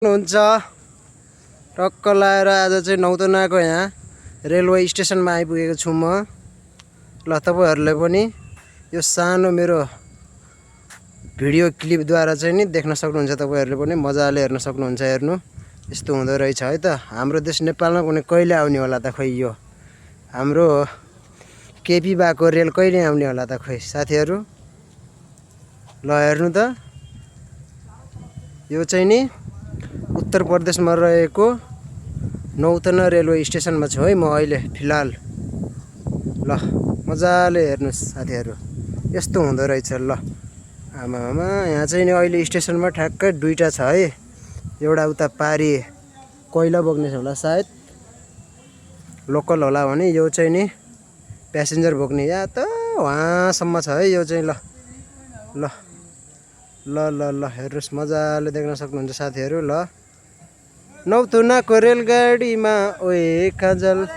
हुन्छ टक्क लाएर आज चाहिँ नौतनाको यहाँ रेलवे स्टेसनमा आइपुगेको छु म। ल तपाईहरुले पनि यो सानो मेरो भिडियो क्लिपद्वारा चाहिँ नि देख्न सक्नुहुन्छ। तपाईहरुले पनि मजाले हेर्न सक्नुहुन्छ। हेर्नु यस्तो हुँदो रहेछ है त। हाम्रो देश नेपालमा कुनै कहिले आउने होला त खै यो हाम्रो केपी बाको रेल कहिले आउने होला त खै साथीहरु। ल हेर्नु त यो चाहिँ नि उत्तर प्रदेशमा रहेको नौतना रेलवे स्टेसनमा छु है म अहिले फिलहाल। ल मजाले हेर्नुस् साथीहरु यस्तो हुँदो रहेछ। ल आमामा यहाँ चाहिँ नि अहिले स्टेसनमा ठ्याक्कै दुईटा छ है। एउटा उता पारी कोइला बोक्ने छ होला सायद लोकल होला भने यो चाहिँ नि प्यासेन्जर बोक्ने या त वहाँसम्म छ है यो चाहिँ। ल ल ल ल ल हेर्नुस् मजाले देख्न सक्नुहुन्छ साथीहरु। ल नौतुनाको रेलगाडीमा ओए काजल।